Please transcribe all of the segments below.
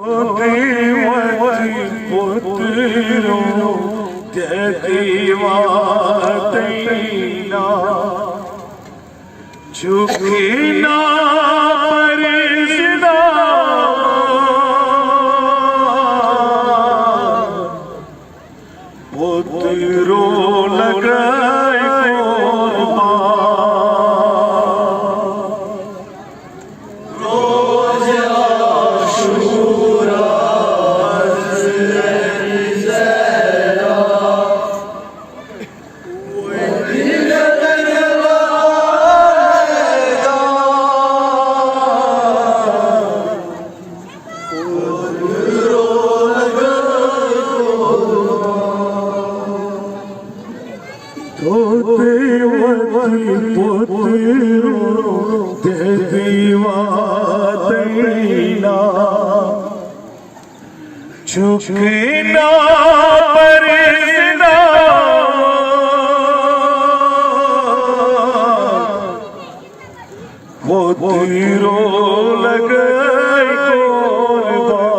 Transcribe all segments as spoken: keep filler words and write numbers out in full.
وتی وتی پترو دتی واتینا، چکینا پرزنا، پترو لگای قربان۔ توتی وتی پترو دتی واتینا، چکینا پرزنا، پترو لگای قربان۔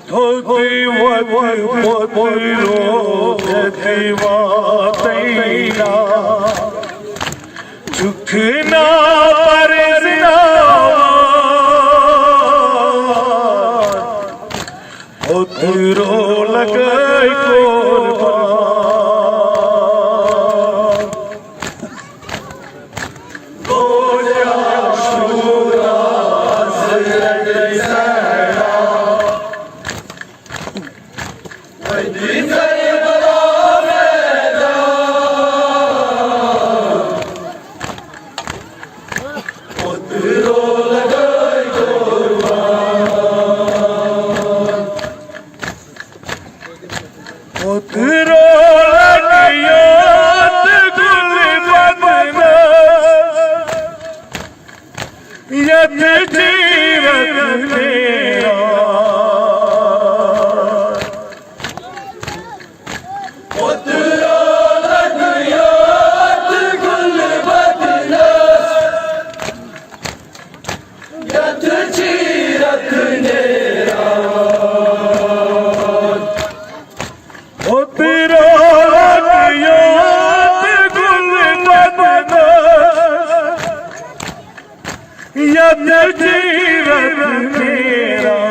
توتی وتی پترو دتی واتینا، چکینا پرزنا، پترو لگای قربان۔ پترو لگیات گل بدنس، یت جیرت نیران۔ پترو لگیات گل بدنس، یت جیرت نیران۔ پترو لگیات گل بدنس، یت جیرت نیران۔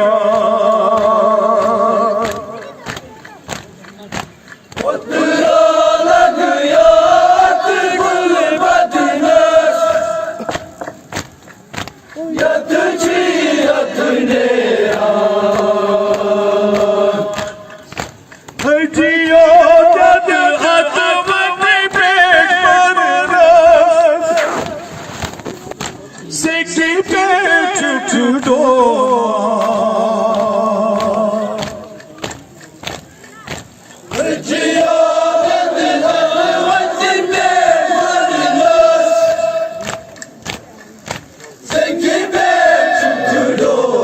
پترو لگیات گل بدنس، یت جیرت نیران۔ حجیو جد اتھ وتی پیش پرنس، سکی پیش چھُ ڈوان۔ لجیو جد اتھ وتی پیش پرنس، سکی پیش چھُ ڈوان۔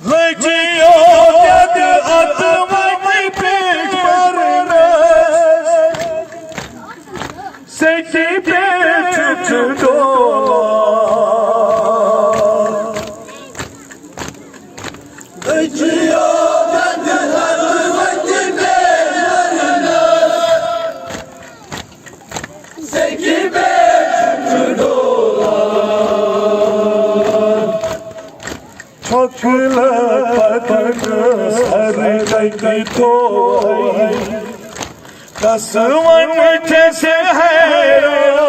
لجیو جد اتھ وتی پیش پرنس، سکی پیش چھُ ڈوان۔ چھۄکھ لپٹنس ہر کتہِ توے، کس ونہٕ چھس حیران۔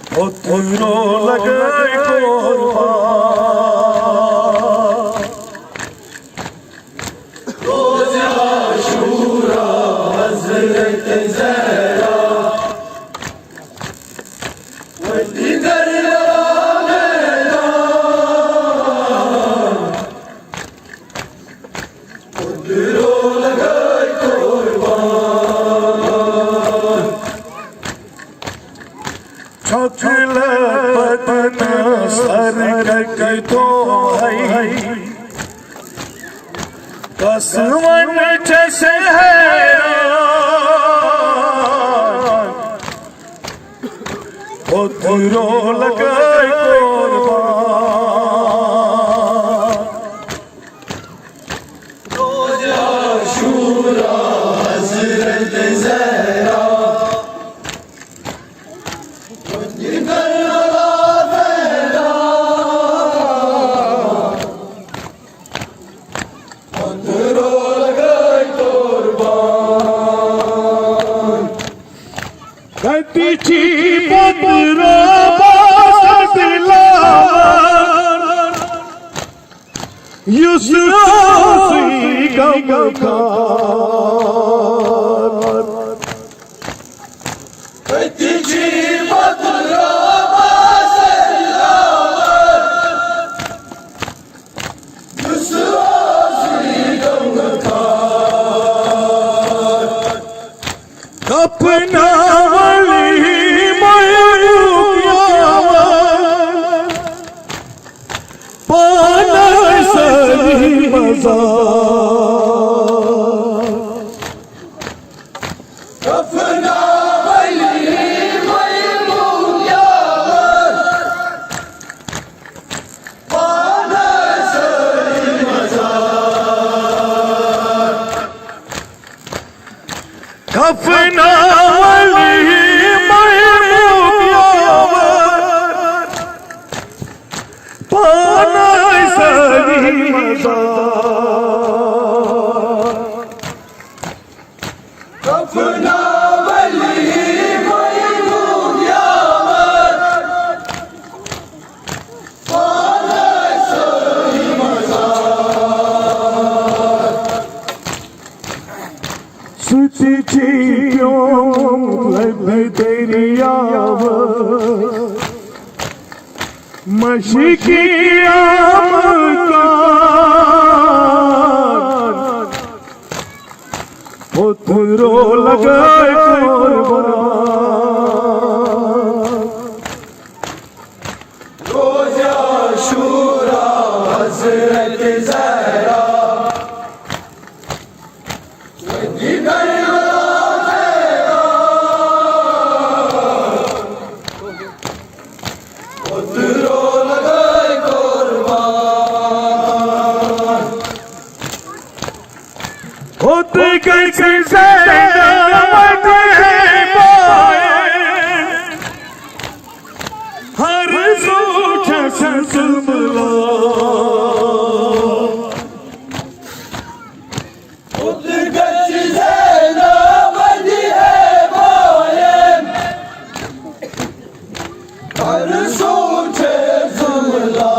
پترو لگے قربان۔ روز عاشورا حضرت زہرا، وتی کربلا میدان۔ کٔرۍ تو ہے، کس ون چھس حیران، اوترو لگے قربان۔ روزہ عاشورا حضرت زہرا، کربلا زہرا، اوترو لگے قربان۔ کتہِ چھی پتہٕ رۄبس دِلاوان، یُس اوسُے غمخوار۔ کتہِ چھی پتہٕ رۄبس دِلاوان، یُس اوسُے غمخوار۔ دفناولی محبوب یاور، پانس علی مزار۔ دفناولی محبوب یاور، پانس علی مزار۔ کفن اولی محبوب یاور، پانس علی مزار۔ کفن اولی محبوب یاور، سُہ تہِ چھُ پیومُت لبہِ دٔریاوٕ، مشکہِ آمہٕ کان۔ اوترو لگے قربان۔ روزہ عاشورا حضرت زہرا، اوترو لگے قربان۔ ہوٚت گژھِ زینب وتہِ پایہِ، ہر سوچس ظلم لا۔ ہوٚت گژھِ زینب وتہِ پایہِ، ہر سوچس ظلم لا۔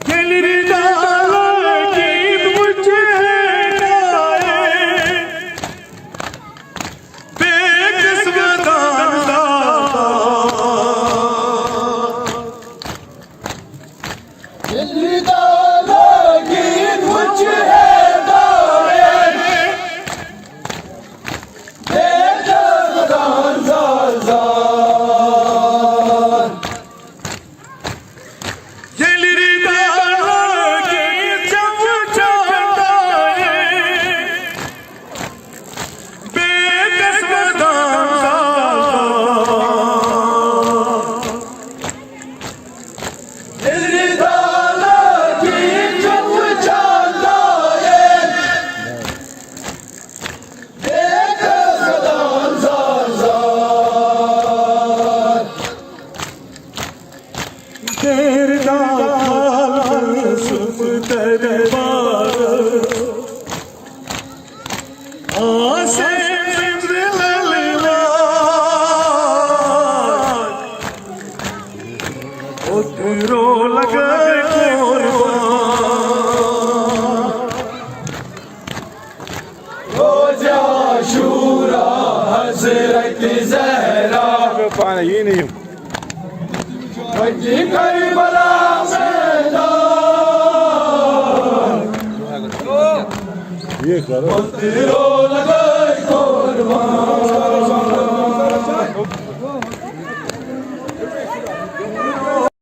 ییٚلہِ رِدا لٲگِتھ وٕچھِ ہے نارے، بے قسمتن زال۔ ییٚلہِ رِدا لٲگِتھ وٕچھِ ہے نارے، بے قسمتن زال زال۔ ییٚلہِ رِدا لٲگِتھ چھَم وٕچھان تارے، بے قسمتن زال۔ ییٚلہِ رِدا لٲگِتھ چھَم وٕچھان تارے، بے قسمتن زال زال۔ تیرے داغ سم تیرے باغ، آسے زندہ للہ۔ اوترو لگے قربان۔ روزہ عاشورا حضرت زہرا، پانہٕ یی نہٕ یِم۔ وتہِ کربلا میدان، یہِ کرو۔ اوترو لگے قربان۔